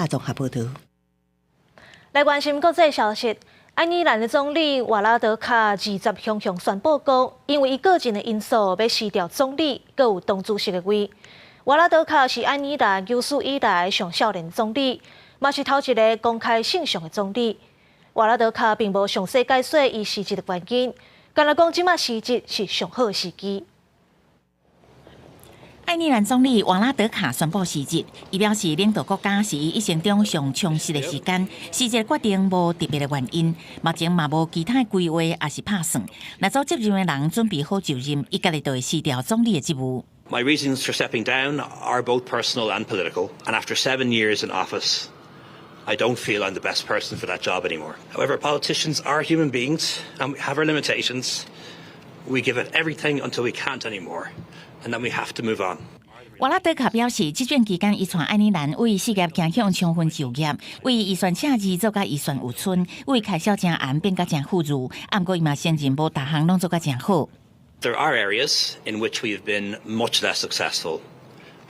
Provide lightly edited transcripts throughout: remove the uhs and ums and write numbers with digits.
綜合報導。來關心國際消息，愛爾蘭的總理瓦拉德卡20雄雄宣布講，因為伊個人的因素欲辭掉總理，閣有黨主席的位。瓦拉德卡是愛爾蘭有史以來上少年總理，嘛是頭一个公開性向的總理。瓦拉德卡並無詳細解說伊辭職的原因，干焦講這馬辭職是上好的時機。愛爾蘭總理瓦拉德卡宣布辭職，伊表示領導國家是伊一生中上充實的時間，辭職決定無特別的原因，目前嘛無其他規劃抑是拍算。若做接任的人準備好就任，伊家己就會辭掉總理的職務。 My reasons for stepping down are both personal and political, and after 7 years in office, I don't feel I'm the best person for that job anymore. However, politicians are human beings and we have our limitations. We give it everything until we can't anymore, and then we have to move on. 瓦拉德卡表示，這段期間伊帶愛爾蘭為事業走向充分就業，為預算赤字做甲預算有剩，為開銷誠絚變甲誠富裕。毋過伊嘛承認無逐項攏做甲誠好。 There are areas in which we have been much less successful,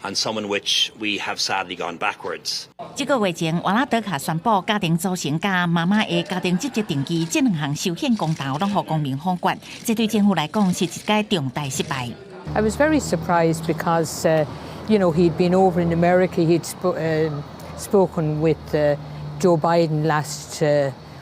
and some in which we have sadly gone backwards. 這個月前，瓦拉德卡宣布家庭組成佮媽媽的家庭執職登記這兩項修憲公投攏予公民否決，這對政府來講是一個重大失敗。 I was very surprised because he'd been over in America, he'd spoken with Joe Biden last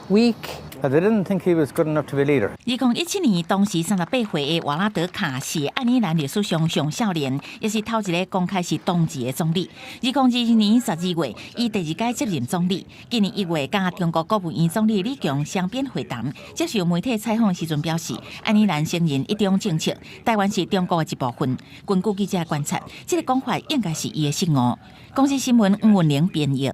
week. But they didn't think he was good enough to be leader. 2017年，當時38歲的瓦拉德卡是愛爾蘭歷史上上少年，也是頭一个公開是同志的總理。2022年12月，伊第二屆接任總理。今年1月，佮中國國務院總理李強雙邊會談，接受媒體採訪時陣表示，愛爾蘭承認一中政策，台灣是中國的一部分。根據記者觀察，這个講法應該是伊的失誤。公視新聞吳文玲編譯。